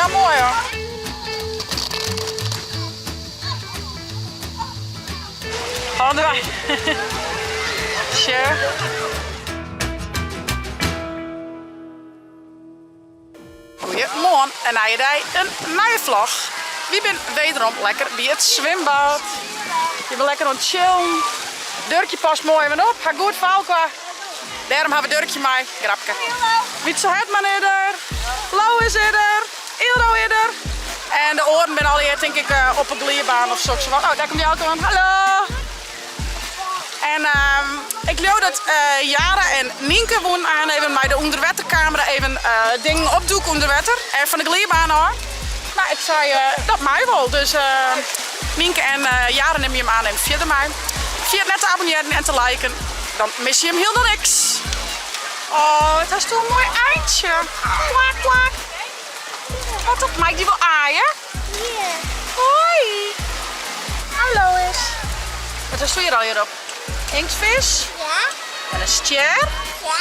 Sa moai hoor. Hâlde Sjoch. Goeiemoarn, in nije dei, in nije vlog. Wy binne wederom lekker by it swimbad. Je binne lekker oan it chillen. Durkje past moai even op, ha goed foar elkoar. Dêrom ha we Durkje mei. Grapke. Wietse Hetman is der. Lou is der. Ildo is der. En de oaren binne allegear tink ik op 'e gliidbaan of soks. Oh, dêr komt Jelke oan. Hallo! En ik leau dat Jara en Nynke woenen aan even mei de ûnderwetterkamera even dingen opdûke ûnder wetter en fan de gliidbaan ôf. No, ik sei dat mei wol. Dus Nynke en Jara nimme jim aan even fierder mei. Ferjit net te abonnearjen en te liken, dan misse jim hielendal niks. Oh, wat hast in moai eintsje. Kwak, kwak. Wat op, mei ik dy wol aaie? Hoi. Hallo is. Wat hast hjir allegear op? Inktvis? Ja. En in stjer? Ja.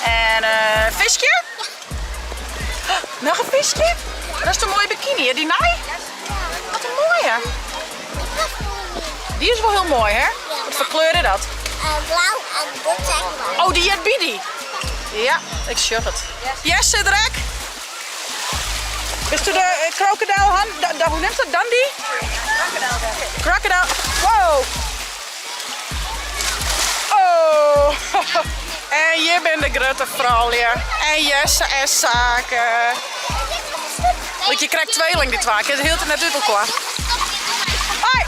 En in fiskje? Ja. Noch in fiskje? Dat is in moaie bikini, hè? Dy nij? Ja. Wat in moaie. Dy is wol hiel moai, hè? Ja. Wat foar kleur is dat? Blau en dit is blau. Oh, dy heart by dy? Ja, ik sjoch it. Jesse der ek. Bist du de krokodil han? Hoe neemt dat? Dandy? Crocodile. Wow. Oh. En hjir binne de grutte froulju. En Jesse en Sake. Want je krijgt tweeling die twa. Ik kin it hieltyd net út elkoar. Hoi.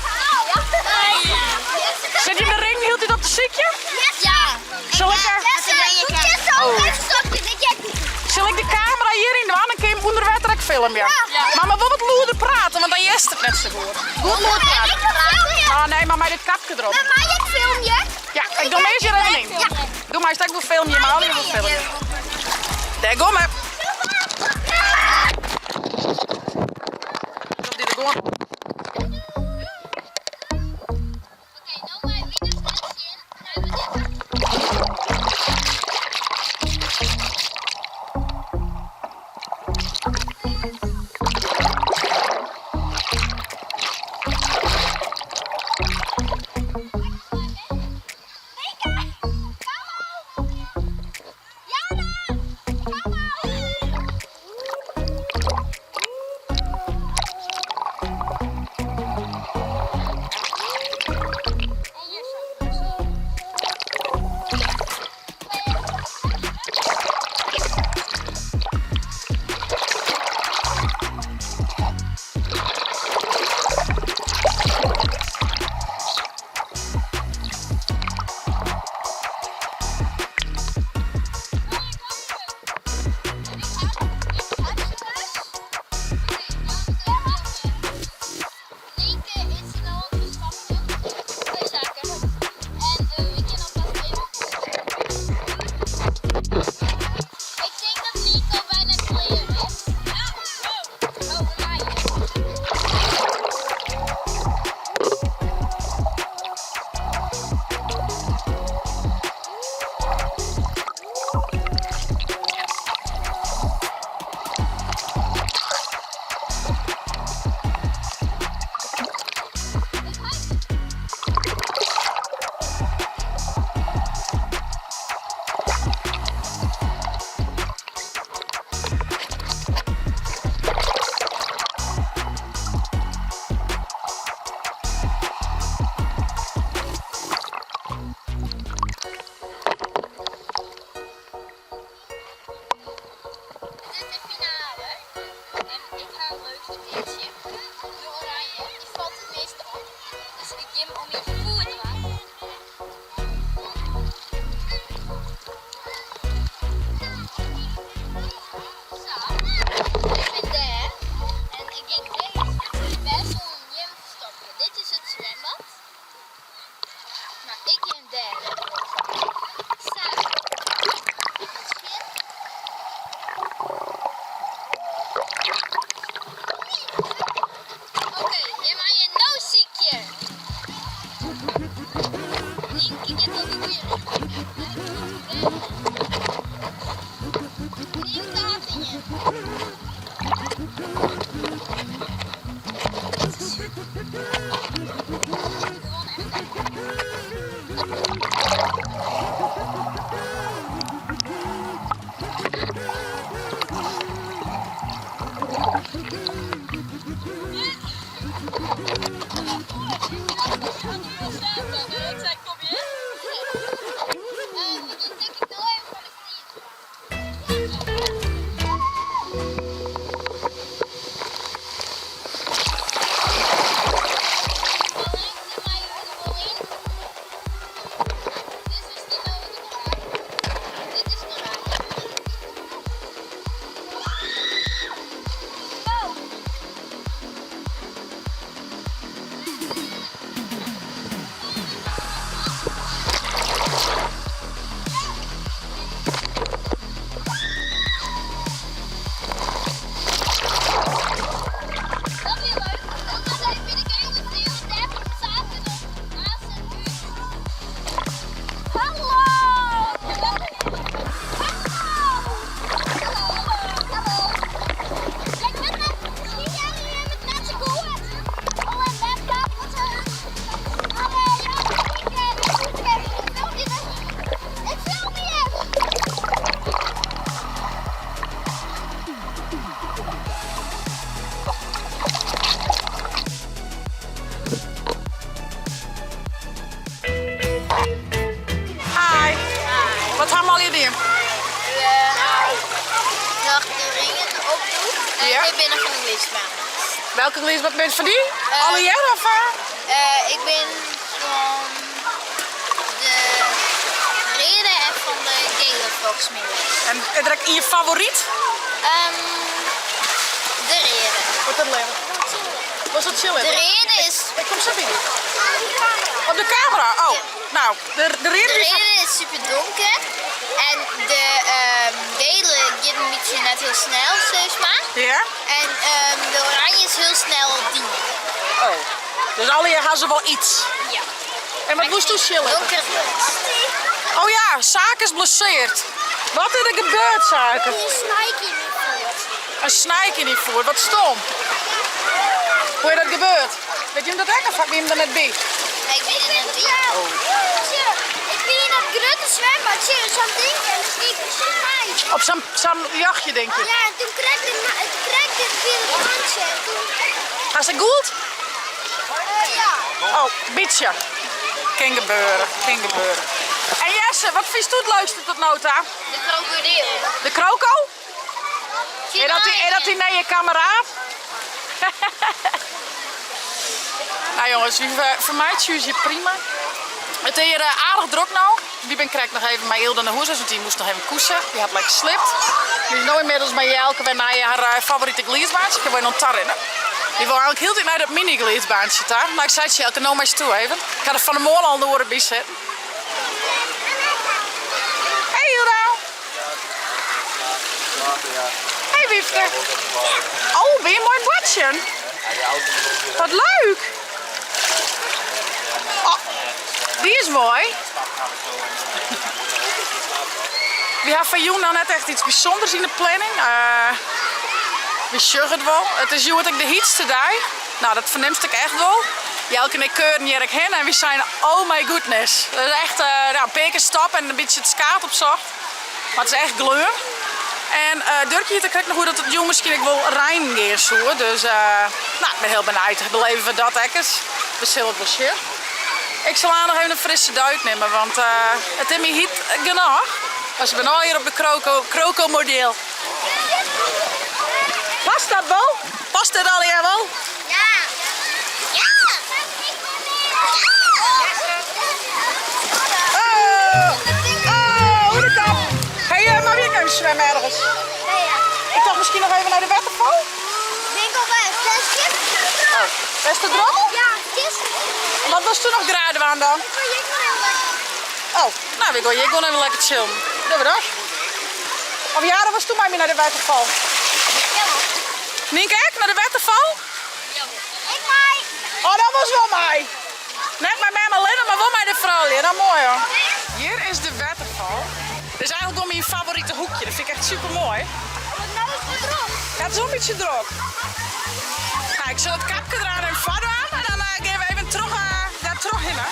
Sit je de ring hieltyd op te sykjen? Ja. Sil ik, Oh. Sil ik de kamera hjiryn dwaan, dan kin je him ûnder wetter ek filmje. Mar mar wol wat lûder prate, want dan hearst it net sa goed. Goed lûd prate. Ah, nee, mar mei dit kapke derop. Maar mei ik filmje? Ja, ik doe meast hjir even yn. Doe meist ek wol filmje, mar allegear wol filmje. Dêr gong it. Dy der gewoan. Dit is de finale en ik ha it leukste kleedsje. De oranje, dy falt it measte op. Dus ik gean om myn foet dwaan. Sa, ik bin dêr en ik gean dizze bêst om jim te stopjen. Dit is it zwembad. Mar ik gean dêr. Sa. Sjen. Oké, jim meie no sykje. Nynke giet al de goede rjochting. Nynke hat ien. Dit is gewoan echt lekker. Hi. Wat ha we allegear dien? Noch de ringen opdoen. En Ja. ik bin noch fan de glydbaan. Welke glydbaan bist fan dy? Allegear of? Ik bin fan de reade en fan de gele folgens my. En is der ek ien favoryt? De reade. Wat dat leuk. Was dat chill? De reade is. Ik kom sa by dy. Op de kamera? Oh, nou, de reade De is. reade is super donker. En de gele giet in bytsje net hiel snel, sis mar. Ja? En de oranje is hiel snel dien. Oh, dus allegear ha se wol yts. Ja. En wat woest do chillen? Donker. Oh ja, Saak is blesseerd. Wat is der gebeurd, Saak? Een snike yn myn foet. In snike yn dyn foet, wat stom. Hoe is dat gebeurd? Wit jim dat ek of wie jim der net by? Ik wie der net by. Oh. Ik wie yn dat grutte zwembad, sa'n ding en dan gie ik precies mei. Op sa'n sa'n jachtje, denk je? Ja, en toen kreeg ik het via het randje. En toen... Hast it goed? Ja. Oh, bytsje. Kin gebeure, kin gebeure. En Jesse, wat fynst do it leukste tot no ta? De krokodil. De kroko? Is dat die, is dat die nije kameraad? Nou jongens, wy fermeitsje ús hjir prima. It is hjir aardich drok no. Wy binne krekt noch even mei Hilda nei hûs west, want dy moast noch even koese. Dy hat lekker sliept. Dy is no ynmiddels mei Jelke wer nei har favorite gliidbaantsje. Ik wol noch tarinne. Dy wol eigentlik hieltyd nei dat mini-gliidbaantsje ta. Mar ik sei tsjin Jelke, no meist toe even. Ik ha der fan 'e moarn al in oere by sitten. Hey Hilda! Hey Wiefke! Oh, ben je mooi boartsjen? Wat leuk! Oh, dy is moai. Wy ha foar jûn noch net echt yts bysûnders yn de planning. Wy sjogge it wol. It is hjoed ek de hytste dei. Nou, dat fernimst ek echt wol. Jelke en ik keuren hjir ek hinne en wy seine, oh my goodness. Dat is echt, nou, in pear kear stop en in bytsje it skaad opsocht. Mar it is echt gleon. En Durkje hie it der krekt noch oer dat it jûn miskien ek wol reinen gean soe. Dus nou, ik bin hiel benijd. Beleve we dat ek ris. We sille it wol sjen. Ik sil aanst noch even in frisse duik nimme, want it is my hyt genôch. Mar se binne allegear op de kroko, krokomodel. Past dat wol? Past dit allegear wol? Ja! Ja! Oh! Oh, hoe de kop. Hey, maar wie kan zwemmen ergens? Ik tocht miskien noch even nei de wetterfal? Oh, is it drok? Ja, it is. Wat wolst do noch graach dwaan dan? Ik wol hjir gewoan even lekker. Oh, nou, wy gean hjir gewoan even lekker chillen. Dogge we dat? Of Jara, wolst do mei my nei de wetterfal? Ja. Nienke ek, nei de wetterfal? Ja. Ik mei. Oh, dat was wol mei. Net mei mem allinne, mar wol mei de froulju. Nou, moai hoor. Hjir is de wetterfal. Dit is eigentlik wol myn favorite hoekje. Dat fyn ik echt super moai. Want no is it drok. Het is wol in bytsje drok. Nou, ik sil it kapke der even foar dwaan en dan gean we even troch, dêr trochhinne.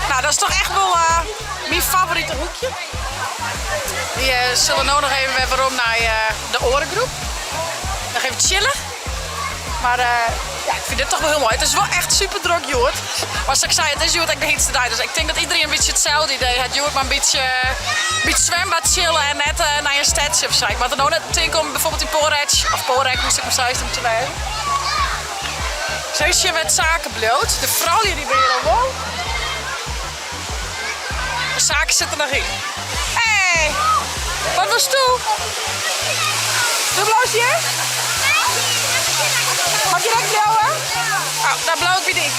Nou, dat is toch echt wol myn favorite hoekje. Wy sille no noch even wer werom nei de oare groep. Noch even chille. Mar ja, ik fyn dit toch wol hiel moai. It is wol echt super drok hjoed. Mar sa't ik sei, it is hjoed ek de hytste dei. Dus ik tink dat iedereen in bytsje itselde idee hat. Hjoed mar in bytsje by it swimbad chille en net nei in stedsje of sa. Ik moat der no net oan tinke om bijvoorbeeld yn Poreč of Porek, hoe'tst ek mar seist, om te wêzen. Sil even sjen wêr't Sake bliuwt. De froulju dy binne hjir al wol. De Sake sit der noch yn. Hey, wat wolsto? Do bliuwst hjir? Moat ik hjir ek bliuwe? Oh, dan bliuw ik by dy.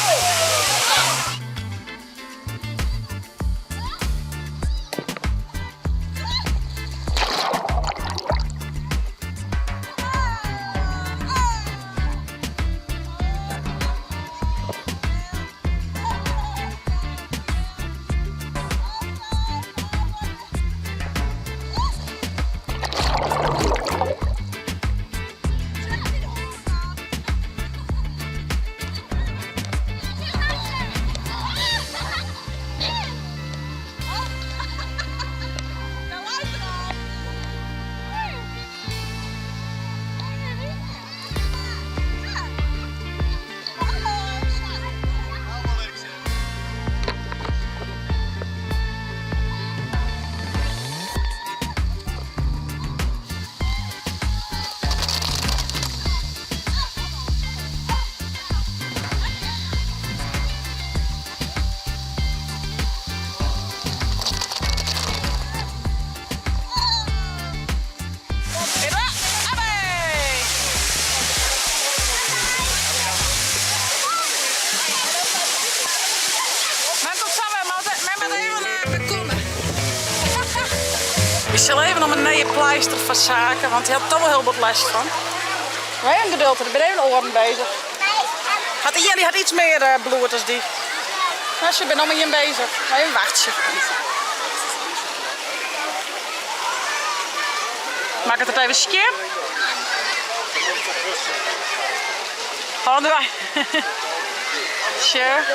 Mem komt sa wer, mem moat even bekomme. Wy sille even om in nije pleister foar Sake, want hy hat toch wol hiel bot lêst fan. Even geduld, der binne even oaren bezich. Hat ien, dy hat iets mear bloed as dy. Nou, se binne noch mei jim bezich. Even wachtsje. Makket it even skjin. Hâld derby. Sjoch.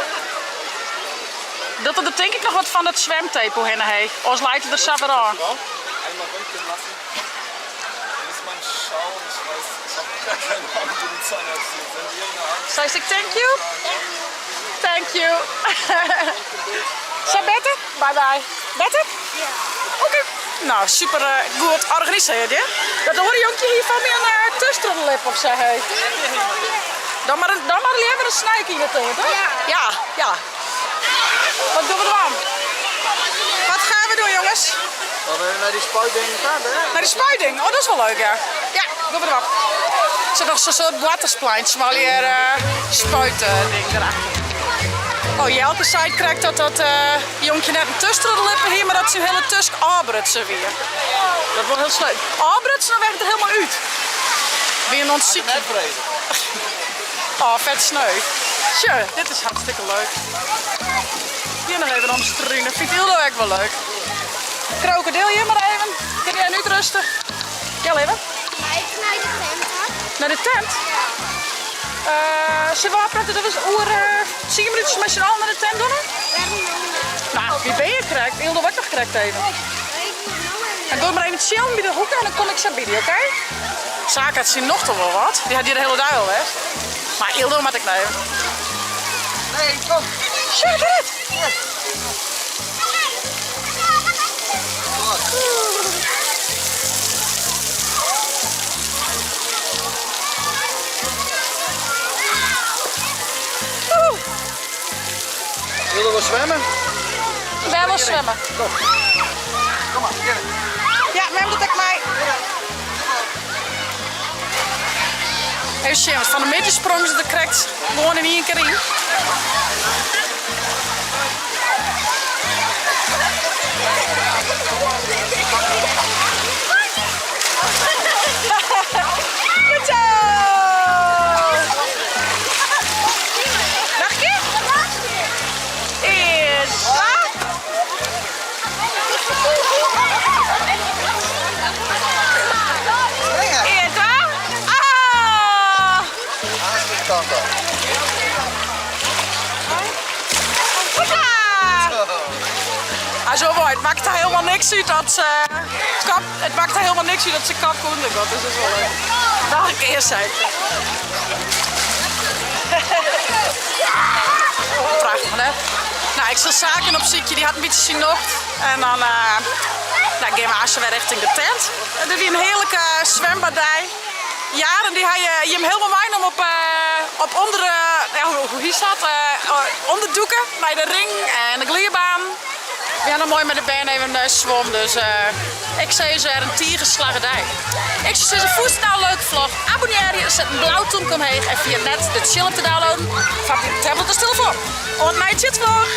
Docht er tink ik noch wat fan dat swimtape oerhinne, hé. Oars leit er der sa wer ôf. Seist ek thank you? Thank you. Sa better? Bye bye. Better? Ja. Oké. Nou, super goed organiseerd, hè? Dat oare jonkje hie foar my in tusk troch de lip of sa, hé. Dan mar, dan mar leaver in snijke yn de tent, hè? Ja. Ja, ja. Wat dogge we dwaan? Wat gaan we doen, jongens? We gaan naar die spuitding ta, hè? Naar die spuitding? Oh, dat is wel leuk, ja. Ja, doen we erop. Er zit nog zo'n soort boarterspleintje, mei allegear spuitding erachter. Oh, Jelke sei krekt dat dat jonkje net in tusk troch de lippen hie, mar dat syn hiele tusk ôfbrutsen wie. Dat wol hiel sneu. Ôfbrutsen of echt der hielendal út? Wie in ûntsykjen. Oh, fet sneu. Sjoch, dit is hartstikke leuk. Hjir noch even omstrunen. Fynt Ildo ek wol leuk. Krokodil hjir mar even. Kin dy even útruste? Ja, leave. Mei ik nei de tent ta? Nei de tent? Ja. Sille we ôfprate dat we oer tsien minútsjes mei syn allen nei de tent dogge? Wêrom no net? Nou, wie bin je krekt? Ildo wol ek noch krekt even. Ik wol no even. Dan goai mar even chillen by de hoeke en dan kom ik sa by dy, oké? Sake hat syn nocht al wol wat. Dy hat hjir de hiele dei al west. Mar Ildo moat ek noch even. Nee, kom. Sjoch, dit! Willen we zwemmen? Wer wol swimme? Kom. Kom mar, gean. Ja, mem docht ek mei. Even sjen, want fan 'e middei sprongen se der krekt gewoan yn ien kear yn. Goed zo! Noch in kear? Ien, twa. Ien, twa. Ah! Kant op. Hoera! Ah, zo mooi. Het maakt helemaal niks uit dat ze kop, het maakt helemaal niks uit dat ze kop onder gaat. Dus dat is wel leuk. Nog een keer, zei ze. Prachtich, hè? Nou, ik sil Saken opsykje, dy hat in bytsje syn nocht. En dan uh, nou, gean we aanst wer richting de tent. Dit wie in hearlike swimbaddei. Jaren dy ha je jim hielendal meinommen op, uh, op ûnder, ja, hoe, hoe hiet dat? Uh, ûnderdûke nei de ring en de glydbaan. We ha noch moai mei de bern even uh, swom, dus uh, ik sis wer in tige slagge dei. Ik soe sizze, fûnst it no in leuke vlog? Abonnearje, set in blau tûmke omheech en ferjit net de tsjil te downloaden foar dyn tablet of telefoan. Oant nei de vlog!